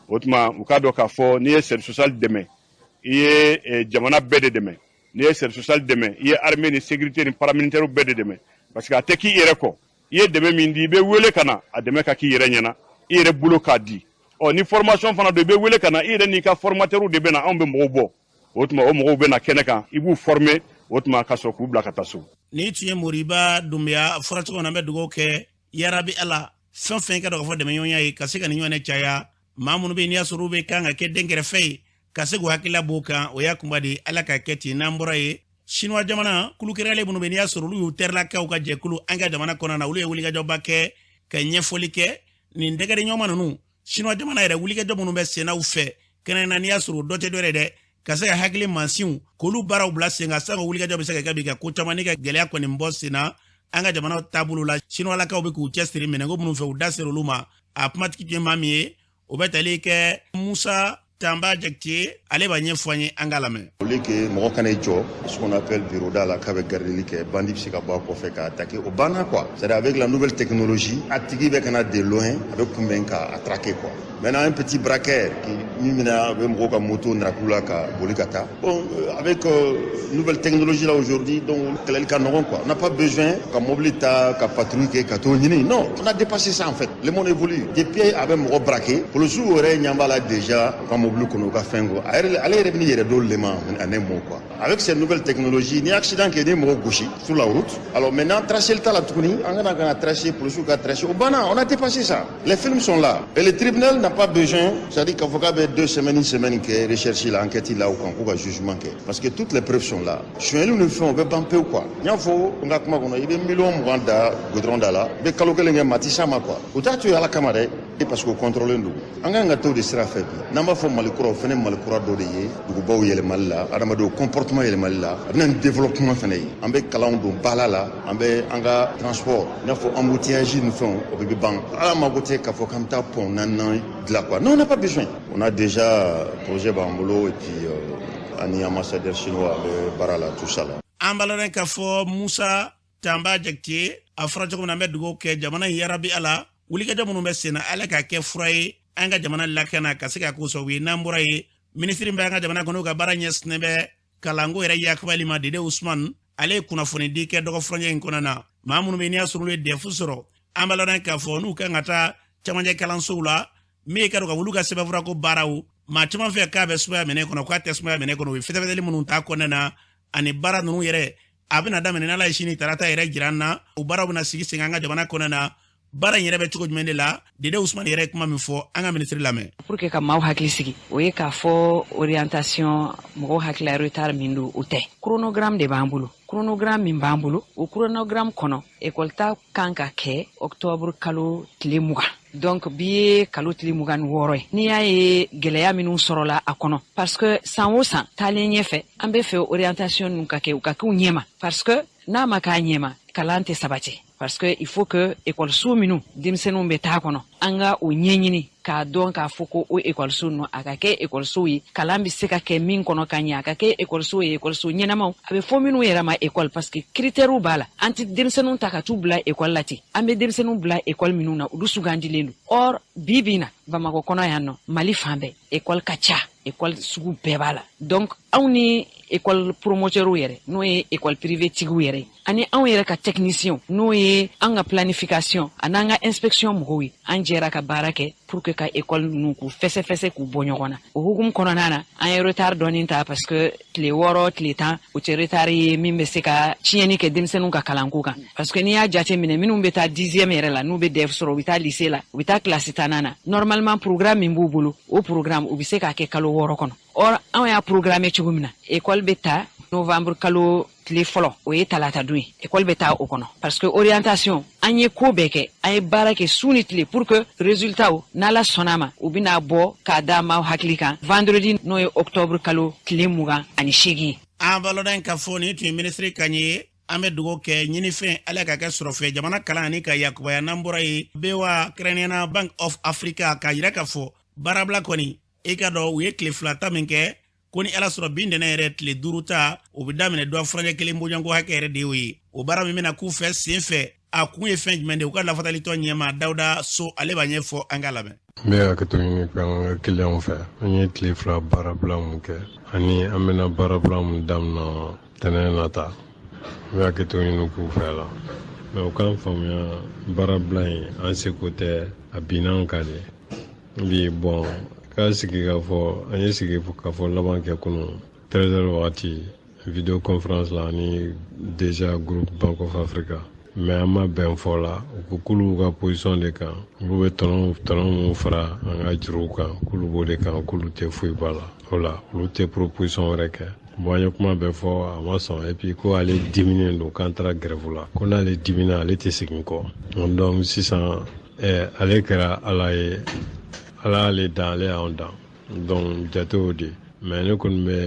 O tuma, u k'a dɔn k'a fɔ n'i ye service social dɛmɛ, i ye jamana bɛɛ de dɛmɛ. N'i ye service social dɛmɛ, i ye armée ni sécurité ni paramilitaire bɛɛ de dɛmɛ, parce que a tɛ k'i yɛrɛ kɔ. I ye dɛmɛ min di, i bɛ wele ka na a dɛmɛ ka k'i yɛrɛ ɲɛna, i yɛrɛ bolo k'a di. Ɔ, ni formation fana don, i bɛ wele ka na, i yɛrɛ n'i ka formateur de bɛ na. Anw bɛ mɔgɔw bɔ, o tuma o mɔgɔw bɛ na kɛnɛ kan, i b'u former, o tuma ka sɔrɔ k'u bila ka taa so. Ni tun ye Moriba Dunbiya fɔra cogo min na, an bɛ dugawu kɛ yarabi Ala, fɛn fɛn ka dɔn k'a fɔ dɛmɛɲɔgɔnya ye ka se ka nin ɲɔgɔnɛ caya. Maa minnu bɛ yen n'i y'a sɔrɔ u bɛ kan ka kɛ den kɛrɛfɛ ye, ka se k'u hakilila b'o kan, o y'a kunba de ye. Ala ka kɛ ten. N'an bɔra yen, Sinuwa jamana kulukɛrɛlen minnu bɛ n'i y'a sɔrɔ olu y'u tɛrilakaw ka jɛkulu an ka jamana kɔnɔna na, olu ye wulikajɔba kɛ ka ɲɛfɔli kɛ nin dɛgɛrɛ ninnu. Sinuwa jamana yɛrɛ, wulikajɔ minnu bɛ sennaw fɛ kɛnɛ na, n'i y'a sɔrɔ dɔ tɛ dɔ yɛrɛ dɛ, ka se ka hakili mansinw k'olu baaraw bila sen kan, sanko wulikajɔ bɛ se ka kɛ bi ka ko caman ni ka gɛlɛya kɔni bɔ sen na an ka jamana taabolo la. Sinuwalakaw bɛ k'u cɛsiri minɛnko minnu fɛ, u da sera olu ma. A kumatigi tun ye maa min ye, o bɛ tali kɛ Musa Tanba Jakite, ale b'a ɲɛfɔ an ye, an k'a lamɛn. Au lieu que mɔgɔ kana i jɔ ce qu'on appelle bureau da la k'a bɛ gardeli kɛ, bandit bɛ se ka bɔ a kɔfɛ k'a attaquer, o banna quoi. C'est avec la nouvelle technologie, a tigi bɛ ka na de loin, a bɛ kunbɛn k'a traquer quoi. Maintenant, un petit braqueur qui min bɛna a bɛ mɔgɔw ka moto naraku la ka boli ka taa, bon, avec nouvelle technologie là aujourd'hui, donc kɛlɛli ka nɔgɔn quoi. On n'a pas besoin ka mobili ta ka patrouille kɛ ka t'o ɲini. Non, on a dépassé ça en fait. Le monde évolue. Depuis a bɛ mɔgɔ braquer, polisiw yɛrɛ ɲɛ b'a la déjà u ka mobili kɔnɔ, u ka fɛn kɔ, a yɛrɛ, ale yɛrɛ bɛ n'i yɛrɛ dɔw lema en un mot quoi. Avec ces nouvelles technologies, ni accident kɛ, ni mɔgɔ gosi sur la route, alors maintenant tracer t'a la tuguni, an kana kana tracer, polisiw ka tracer, o banna. On a dépassé ça. Les films sont là et le tribunal n'a pas besoin, c'est-à-dire k'a fɔ k'a bɛ 2 semaines, une semaine kɛ recherche la, enquête la, o kan k'u ka jugement kɛ, parce que toutes les preuves sont là. Sonyɛliw ni fɛnw, o bɛ ban pewu quoi. N y'a fɔ n ka kuma kɔnɔ, i bɛ miliyɔn 20 da goudron da la, i bɛ kalo kelen kɛ, maa ti s'a ma quoi. U t'a to yen Ala kama dɛ, parce que o contrôle don. An kan ka t'o de sira fɛ bi. N'an b'a fɔ Mali kura, o fɛnɛ Mali kura dɔ de ye dugubaw yɛlɛmali la, adamadenw comportement yɛlɛmali la, a bɛna ni développement fɛnɛ ye. An bɛ kalanw don bala la, an bɛ an ka transport, i n'a fɔ embouteillage ni fɛnw, o bɛ ban. Ala mago tɛ k'a fɔ k'an bɛ taa pont naaninan dilan quoi. Non, on n'a pas besoin. On a déjà projet b'an bolo et puis ani ambassadeur chinois bɛ baara la, tout ça là. An b'a lɔn k'a fɔ Musa Tanba Jakite a fɔra cogo min na, an bɛ dugawu kɛ jamana in yarabi Ala, wulikajɔ minnu bɛ sen na, Ala k'a kɛ fura ye an ka jamana lakana ka se ka k'o sababu ye. N'an bɔra yen, minisiri bɛ an ka jamana kɔnɔ, ka baara ɲɛsinnen bɛ kalanko yɛrɛ yakubali ma, Dede Usman, ale ye kunnafoni di kɛ dɔgɔ furancɛ in kɔnɔna na. Maa minnu bɛ n'i y'a sɔrɔ olu ye DEF sɔrɔ, an b'a lɔn k'a fɔ n'u kan ka taa camancɛ kalansow la, min ye ka dɔn ka olu ka sɛbɛnfurako baaraw, maa caman fɛ k'a bɛ sumaya minɛ kɔnɔ, k'a tɛ sumaya minɛ kɔnɔ, u ye fɛtɛfɛtɛli minnu ta kɔnɔna na ani baara ninnu yɛrɛ, a bɛna daminɛ n'Ala ye sini tarata yɛrɛ jira an na. O baaraw bɛna sigi sen an ka jamana kɔnɔna na. Baara in yɛrɛ bɛ cogo jumɛn de la? Dede Usumani yɛrɛ ye kuma min fɔ, an ka minisiri lamɛn. Pour que ka maaw hakili sigi, o ye k'a fɔ orientation, mɔgɔw hakili la retard min don, o tɛ. Chronogramme de b'an bolo. Chronogramme min b'an bolo, o chronogramme kɔnɔ, école ta kan ka kɛ octobre kalo tile 20. Donc bi ye kalo tile 26 ye. N'i y'a ye gɛlɛya minnu sɔrɔla a kɔnɔ, parce que san o san taalen ɲɛfɛ, an bɛ fɛ orientation ninnu ka kɛ, u ka k'u ɲɛma, parce que n'a ma k'a ɲɛma, kalan tɛ sabati, parce que il faut que école minnu denmisɛnninw bɛ taa kɔnɔ. An ka o ɲɛɲini k'a dɔn k'a fɔ ko o ekɔliso ninnu, a ka kɛ ekɔlisow ye, kalan bɛ se ka kɛ min kɔnɔ ka ɲɛ, a ka kɛ ekɔliso ye, ekɔliso ɲɛnamaw, a bɛ fɔ minnu yɛrɛ ma ekɔli, parce que critères b'a la. An tɛ denmisɛnninw ta ka t'u bila ekɔli la ten. An bɛ denmisɛnninw bila ekɔli minnu na, olu sugandilen don. Or bi bi in na, Bamakɔ kɔnɔ yan nɔ, Mali fan bɛɛ, ekɔli ka ca, ekɔli sugu bɛɛ b'a la. Donc anw ni ekɔli promoteurw yɛrɛ, n'o ye ekɔli privé tigiw yɛrɛ ye, ani anw yɛrɛ ka technicien, n'o ye an ka planification an'an ka inspection mɔgɔw ye, an jɛra ka baara kɛ pour que ka ekɔli ninnu k'u fɛsɛfɛsɛ, k'u bɔ ɲɔgɔn na. O hukumu kɔnɔna na, an ye retard dɔɔni ta, parce que tile 6, tile 10, o tɛ retard ye min bɛ se ka tiɲɛni kɛ denmisɛnninw ka kalanko kan, parce que n'i y'a jate minɛ, minnu bɛ taa dixième yɛrɛ la, n'u bɛ DEF sɔrɔ, u bɛ taa lycée la, u bɛ taa classe 10nan na, normalement programme min b'u bolo, o programme u bɛ se k'a kɛ kalo 6 kɔnɔ. Or anw y'a programme cogo min na, école bɛ ta novembre kalo tile fɔlɔ, o ye talata don ye, école bɛ taa o kɔnɔ, parce que orientation, an ye ko bɛɛ kɛ, an ye baara kɛ su ni tile pour que résultat, n'Ala sɔnna ma, u bɛna bɔ k'a da maaw hakili kan vendredi, n'o ye octobre kalo tile 28 ye. An balɔdɔ ka fɔ nin tun ye minisiri kan ye. An bɛ dugawu kɛ, ɲinifɛn Ala ka kɛ sɔrɔfɛ jamana kalan ani ka yakubaya. N'an bɔra yen, BOA, kɛrɛnkɛrɛnnenya Bank of Africa, k'a yira k'a fɔ baarabila kɔni, i ka dɔn u ye tile 2 ta min kɛ, ko ni Ala sɔrɔ, bi ntɛnɛn yɛrɛ tile 5 ta, o bɛ daminɛ dɔ furancɛ kelen bɔɲɔgɔnko hakɛ yɛrɛ de y'o ye. O baara min bɛna k'u fɛ sen fɛ, a kun ye fɛn jumɛn de ye? U ka lafatalitɔ ɲɛma Dawuda So, ale b'a ɲɛfɔ, an ka lamɛn. N bɛ hakɛto ɲini an ka kiliyanw fɛ. An ye tile 2 baarabila mun kɛ, ani an bɛna baarabila mun daminɛ tɛnɛn nata, n bɛ hakɛto ɲini k'u fɛ la. Mɛ u k'an faamuya, baarabila in, an seko tɛ, a binna an kan de bi. Bɔn, k'a sigi k'a fɔ, an ye sigi k'a fɔ laban kɛ kunun 13 heures wagati, vidéo conférence la ani déjà groupe Bank of Africa, mais an ma bɛn fɔ la. U ko k'olu ka position de kan, olu bɛ tɔnɔ mun fara an ka juruw kan, k'olu b'o de kan, k'olu tɛ foyi b'a la o la, olu tɛ proposition wɛrɛ kɛ. Bon, an ye kuma bɛɛ fɔ, a ma sɔn. Et puis ko ale diminen don k'an taara grève la, ko n'ale dimina, ale tɛ segin kɔ. Donc sisan ale kɛra Ala ye, Ala y'ale dan, ale y'anw dan, donc jate o de. Mais ne kɔni bɛ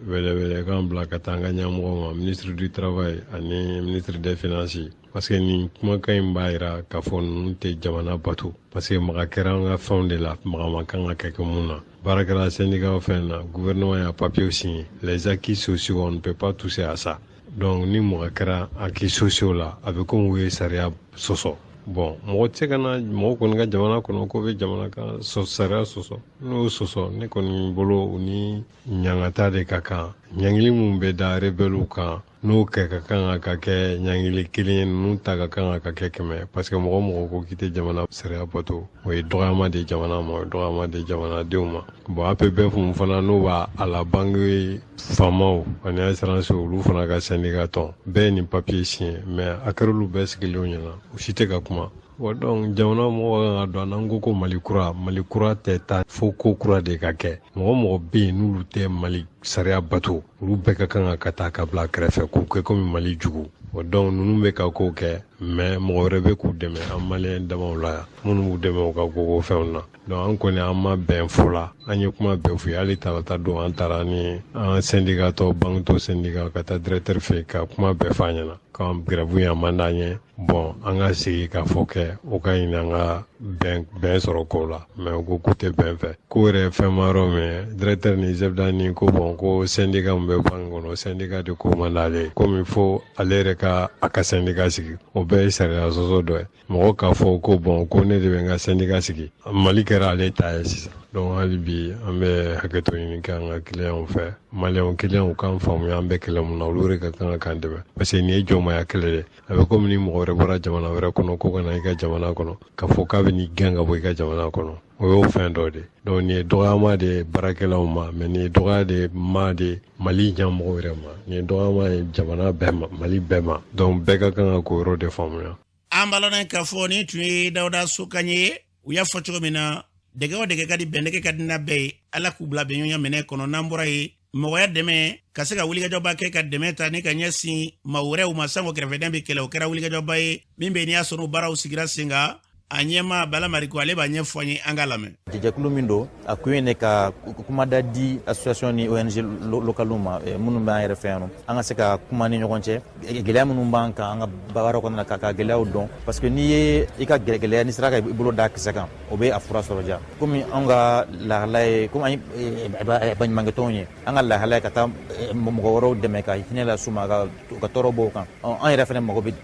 wɛlɛwɛlɛkan bila ka taa an ka ɲɛmɔgɔ ma, ministre du Travail ani ministre des Finances, parce que nin kumakan in b'a yira k'a fɔ ninnu tɛ jamana bato, parce que maga kɛra an ka fɛnw de la, maga ma kan ka kɛ mun na. Baara kɛra syndicat fɛn na, gouvernement y'a papier signé, les acquis sociaux, on ne peut pas toucher à ça. Donc ni maga kɛra acquis sociaux la, a bɛ komi u ye sariya sɔsɔ. Bon, mɔgɔ tɛ se ka na mɔgɔ kɔni ka jamana kɔnɔ ko bɛ jamana ka sariya sɔsɔ. N'o sɔsɔ, ne kɔni bolo, u ni ɲangata de ka kan. Ɲangili mun bɛ da rebelles kan, n'o kɛ ka kan ka kɛ ɲangili kelen ye, ninnu ta ka kan ka kɛ 100, parce que mɔgɔ mɔgɔ ko k'i tɛ jamana sariya bato, o ye dɔgɔyama de jamana ma, o ye dɔgɔyama de jamanadenw ma. Bon, APBF mun fana, n'o b'a a la banque faamaw ani assurance, olu fana ka syndicat tɔn bɛɛ ye nin papier signé, mais a kɛra olu bɛɛ sigilenw ɲɛna, u si tɛ ka kuma. Bon, donc jamana mɔgɔw kan ka dɔn, n'an ko ko Mali kura, Mali kura tɛ taa fo ko kura de ka kɛ. Mɔgɔ mɔgɔ bɛ yen n'olu tɛ Mali sariya bato, olu bɛɛ ka kan ka taa ka bila kɛrɛfɛ k'u kɛ komi Mali jugu. Bon, donc ninnu bɛ ka kow kɛ, mais mɔgɔ wɛrɛ bɛ k'u dɛmɛ, an maliyɛn damaw la yan, minnu b'u dɛmɛ u ka koko fɛnw na. Donc an kɔni, an ma bɛn fo la, an ye kuma bɛɛ f'u ye. Hali tarata don, an taara ni an syndicat tɔ, banque tɔ syndicat, ka taa directeur fɛ ka kuma bɛɛ f'a ɲɛna k'an grève in a man d'an ye. Bon, an ka sigi k'a fɔ kɛ o ka ɲini, an ka bɛn sɔrɔ ko la, mais u ko k'u tɛ bɛn fɛ. Ko yɛrɛ fɛn ma yɔrɔ min, directeur ni zɛbida ni ko, bon, ko syndicat min bɛ banque kɔnɔ, syndicat de ko man d'ale ye, komi fo ale yɛrɛ ka a ka syndicat sigi. O bɛɛ ye sariya sɔsɔ dɔ ye. Mɔgɔ k'a fɔ ko bon, ko ne de bɛ n ka syndicat sigi, Mali kɛra ale ta ye sisan. Donc hali bi, an bɛ hakɛto ɲini kɛ an ka kiliyanw fɛ, maliyɛnw kiliyanw k'an faamuya, an bɛ kɛlɛ mun na, olu de ka kan ka k'an dɛmɛ, parce que nin ye jɔnmaya kɛlɛ de. A bɛ komi ni mɔgɔ wɛrɛ bɔra jamana wɛrɛ kɔnɔ ko ka na i ka jamana kɔnɔ, k'a fɔ k'a bɛ n'i gɛn ka bɔ i ka jamana kɔnɔ, o y'o fɛn dɔ de. Donc nin ye dɔgɔyama de ye baarakɛlaw ma, mais nin ye dɔgɔya de ma de Mali ɲɛmɔgɔw yɛrɛ ma, nin ye dɔgɔyama ye jamana bɛɛ ma, Mali bɛɛ ma. Donc bɛɛ ka kan ka k'o yɔrɔ de faamuya. An balana k'a fɔ nin tun ye Dawuda Sokan ye. U y'a fɔ cogo min na, dɛgɛ o dɛgɛ ka di, bɛn dɛgɛ ka di n'a bɛɛ ye. Ala k'u bila bɛnɲɔgɔnya minɛ kɔnɔ. N'an bɔra yen, mɔgɔya dɛmɛ ka se ka wulikajɔba kɛ ka dɛmɛ ta ni ka ɲɛsin maa wɛrɛw ma, sanko kɛrɛfɛdɛn bɛ kɛlɛ, o kɛra wulikajɔba ye min bɛ n'i y'a sɔrɔ baaraw sigira sen kan. A ɲɛmaa Bala Mariko, ale b'a ɲɛfɔ an ye, an ka lamɛn. Jɛkulu min don, a kun ye ne ka kumada di association ni ONG localiw ma minnu b'an yɛrɛ fɛ yan nɔ, an ka se ka kuma ni ɲɔgɔn cɛ, gɛlɛya minnu b'an kan an ka baara kɔnɔna na, ka gɛlɛyaw dɔn, parce que n'i ye i ka gɛlɛya, n'i sera ka i bolo da kisɛ kan, o bɛ a fura sɔrɔ. Ja komi anw ka lahala ye, komi an ye baɲumankɛtɔnw ye, an ka lahala ye ka taa mɔgɔ wɛrɛw dɛmɛ ka hinɛ las'u ma, ka tɔɔrɔ bɔ u kan. An yɛrɛ fana mago bɛ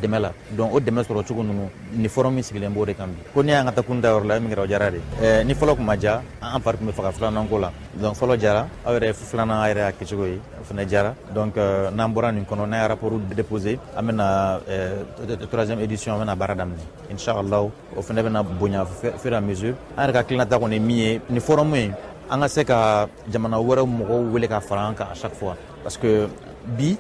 dɛmɛ la. Donc o dɛmɛ sɔrɔ cogo ninnu ni forum min sigilen b'o de kan bi. Ko n'i y'an ka taa kun da yɔrɔ la, min kɛra, o diyara de. Ni fɔlɔ kun ma diya, an fari tun bɛ faga filanan ko la. Donc fɔlɔ diyara, aw yɛrɛ filanan, a yɛrɛ y'a kɛcogo ye, o fana diyara. Donc n'an bɔra nin kɔnɔ, n'an ye rapport déposé, an bɛna troisième édition, an bɛna baara daminɛ inchallah. O fana bɛna bonya fur et à mesure. An yɛrɛ ka tilenata kɔni ye min ye ni forum ye, an ka se ka jamana wɛrɛw mɔgɔw wele ka fara an kan à chaque fois, parce que bi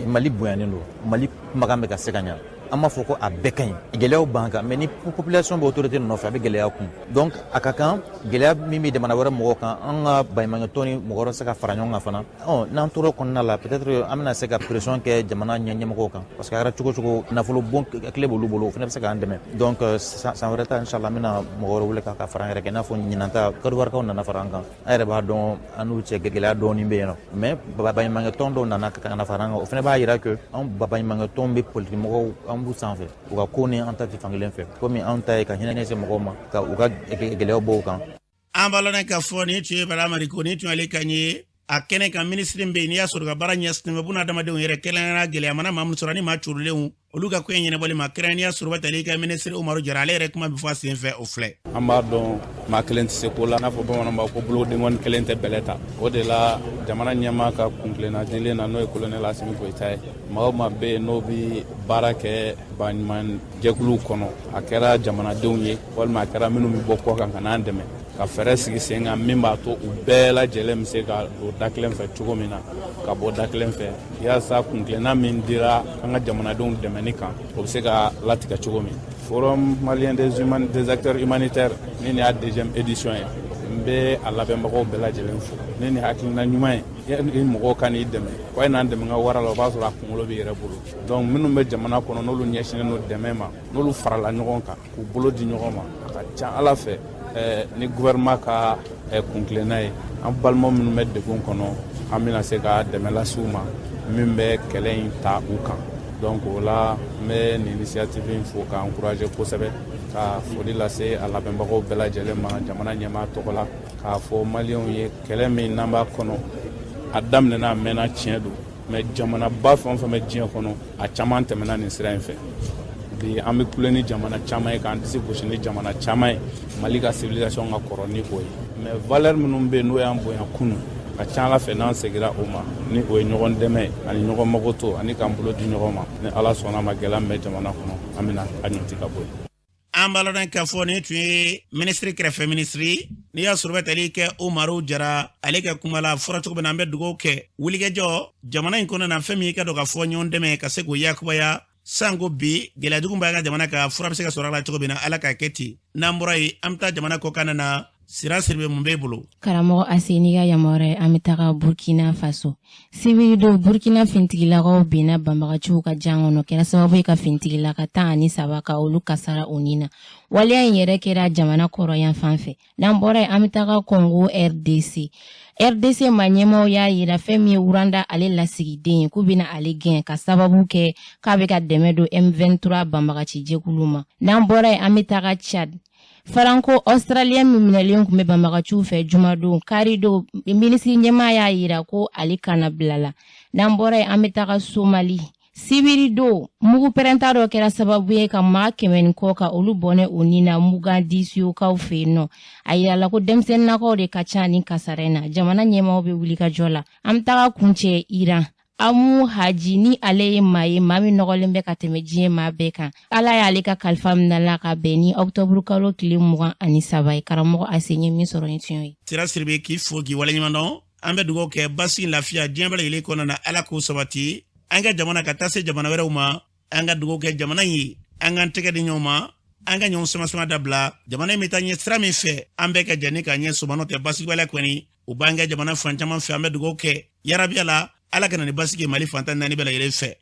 Mali bonyanen don, Mali kumakan bɛ ka se ka ɲa. An b'a fɔ ko a bɛɛ ka ɲi, gɛlɛyaw b'an kan, mais ni population bɛ autorité nɔfɛ, a bɛ gɛlɛya kun. Donc a ka kan gɛlɛya min bɛ jamana wɛrɛ mɔgɔw kan, an ka baɲumankɛtɔn ni mɔgɔ wɛrɛ se ka fara ɲɔgɔn kan fana. Ɔ n'an tora kɔnɔna la, peut-être an bɛna se ka pression kɛ jamana ɲɛmɔgɔw kan, parce que a kɛra cogo cogo, nafolo bon kile b'olu bolo, o fana bɛ se k'an dɛmɛ. Donc san wɛrɛ ta, inchallah, an bɛna mɔgɔ wɛrɛ wele ka fara an yɛrɛ kan. I n'a fɔ ɲinan ta, Côte nana fara an kan. An yɛrɛ b'a dɔn, an n'u cɛ gɛlɛya dɔɔnin bɛ yen nɔ, mais baɲumankɛtɔn dɔw nana ka na fara an kan. O fana b'a yira que anw baɲumankɛtɔn bɛ politique mɔgɔw, an b'u sanfɛ, u ka ko ni an ta tɛ fankelen fɛ, komi anw ta ye ka hinɛ se mɔgɔw ma, ka u ka gɛlɛyaw bɔ u kan. An b'a lɔn k'a fɔ nin tun ye Bala Mariko, nin tun y'ale kan ye a kɛnɛ kan. Minisiri bɛ yen, n'i y'a sɔrɔ ka baara ɲɛsinnen bɛ bunadamadenw yɛrɛ, kɛrɛnkɛrɛnnenya gɛlɛya mana maa min sɔrɔ ni maa curulenw, olu ka koɲɛ ɲɛnabɔli ma, kɛrɛnkɛrɛnnenya sɔrɔba tali ka minisiri Umaru Jara, ale yɛrɛ kuma bɛ fɔ a sen fɛ, o filɛ. An b'a dɔn maa kelen tɛ se ko la, n'a fɔ bamananw b'a ko bolodenkɔni kelen tɛ bɛlɛ ta. O de la, jamana ɲɛmaa ka kuntilenna dilen na, n'o ye kolonɛli Asimi Goyita ye, maa o maa bɛ yen n'o bɛ baara kɛ baɲuman jɛkuluw kɔnɔ, a kɛra jamanadenw ye walima a kɛra minnu bɛ bɔ kɔ kan ka n'an dɛmɛ, ka fɛɛrɛ sigi sen kan min b'a to u bɛɛ lajɛlen bɛ se ka don da kelen fɛ cogo min na, ka bɔ da kelen fɛ, yaasa kuntilenna min dira an ka jamanadenw dɛmɛni kan, o bɛ se ka latigɛ cogo min. Forum malien des acteurs humanitaires, ni nin y'a deuxième édition ye, n bɛ a labɛnbagaw bɛɛ lajɛlen fo ni nin hakilina ɲuman ye. Ni mɔgɔw ka n'i dɛmɛ ko a ye n'an dɛmɛ ka wara la, o b'a sɔrɔ a kunkolo b'i yɛrɛ bolo. Donc minnu bɛ jamana kɔnɔ, n'olu ɲɛsinnen don dɛmɛ ma, n'olu farala ɲɔgɔn kan k'u bolo di ɲɔgɔn ma, a ka ca Ala fɛ, ni gouvernement ka kuntilenna ye, an balima minnu bɛ degun kɔnɔ, an bɛna se ka dɛmɛ lase u ma min bɛ kɛlɛ in ta u kan. Donc o la, n bɛ nin initiative in fo ka encourager kosɛbɛ, ka foli lase a labɛnbagaw bɛɛ lajɛlen ma jamana ɲɛmaa tɔgɔ la, k'a fɔ maliyɛnw ye kɛlɛ min n'an b'a kɔnɔ, a daminɛna, a mɛnna, tiɲɛ don, mais jamanaba fɛn o fɛn bɛ diɲɛ kɔnɔ, a caman tɛmɛna nin sira in fɛ. Bi an bɛ kule ni jamana caman ye, k'an disi gosi ni jamana caman ye, Mali ka civilisation ka kɔrɔ ni o ye, mais valeur minnu bɛ yen, n'o y'an bonya kunun, ka ca Ala fɛ, n'an segira o ma, ni o ye ɲɔgɔn dɛmɛ ani ɲɔgɔn magoto ani k'an bolo di ɲɔgɔn ma, ni Ala sɔnna ma, gɛlɛya min bɛ jamana kɔnɔ, an bɛna a ɲɔti ka bɔ yen. An b'a lɔn k'a fɔ nin tun ye minisiri kɛrɛfɛ minisiri, n'i y'a sɔrɔ bɛ tali kɛ Umaru Jara, ale ka kuma la fɔra cogo min na. An bɛ dugawu kɛ wulikajɔ jamana in kɔnɔ na, fɛn min i ka dɔn k'a fɔ ɲɔgɔn dɛmɛ ka se k'o yakubaya, sanko bi gɛlɛya jugu b'an ka jamana kan, fura bɛ se ka sɔrɔ a la cogo min na, Ala k'a kɛ ten. N'an bɔra yen, an bɛ taa jamana kɔkan na. Sira Siribe, mun b'e bolo? Karamɔgɔ Ase, n'i ka yamaruya ye, an bɛ taga Burkina Faso. Sibiridon, Burkina fintigilakaw binna banbagaciw ka jan kɔnɔ, kɛra sababu ye ka fintigilaka 13 ka olu kasara o ni na. Waleya in yɛrɛ kɛra jamana kɔrɔyan fan fɛ. N'an bɔra yen, an bɛ taga Congo RDC. RDC ma ɲɛmaaw y'a yira fɛn min ye Rwanda ale lasigiden ye, k'u bɛna ale gɛn ka sababu kɛ k'a bɛ ka dɛmɛ don M23 banbagaci jɛkulu ma. N'an bɔra yen, an bɛ taga Tchad. Franco australien min minɛlen tun bɛ banbagaciw fɛ jumadon, karidon, minisiri ɲɛmaa y'a yira ko ale kana bila la. N'an bɔra yen, an bɛ taga Somali. Sibiridon, mugu pɛrɛnta dɔ kɛra sababu ye ka maa 100 ni kɔ ka olu bɔnɛ o ni na Mogadishukaw fɛ yen nɔ. A yirala ko denmisɛnninnakaw de ka ca ni kasara in na. Jamana ɲɛmaaw bɛ wulikajɔ la. An bɛ taga kuncɛ Iran. Amu Haji, ni ale ye maa ye, maa min nɔgɔlen bɛ ka tɛmɛ diɲɛ maa bɛɛ kan, Ala y'ale ka kalifa minɛ la ka bɛn ni ɔkutɔburu kalo tile 23 ye. Karamɔgɔ Ase, ye min sɔrɔ ni tiɲɛ ye. Sira Siribe, k'i fo k'i waleɲuman dɔn. An bɛ dugawu kɛ basi, lafiya diɲɛ bɛɛ lajɛlen kɔnɔna na, Ala k'o sabati an ka jamana ka taa se jamana wɛrɛw ma. An ka dugawu kɛ jamana in ye, an k'an tɛgɛ di ɲɔgɔn ma, an ka ɲɔgɔn sama-sama dabila. Jamana in bɛ taa ɲɛ sira min fɛ, an bɛɛ ka jɛ ni k'a ɲɛ sɔmɔ, n'o tɛ basigibaliya kɔni o b'an ka jamana fan caman fɛ. An bɛ dugawu kɛ yarabiya la, Ala ka na ni basigi ye Mali fan 14 bɛɛ lajɛlen fɛ.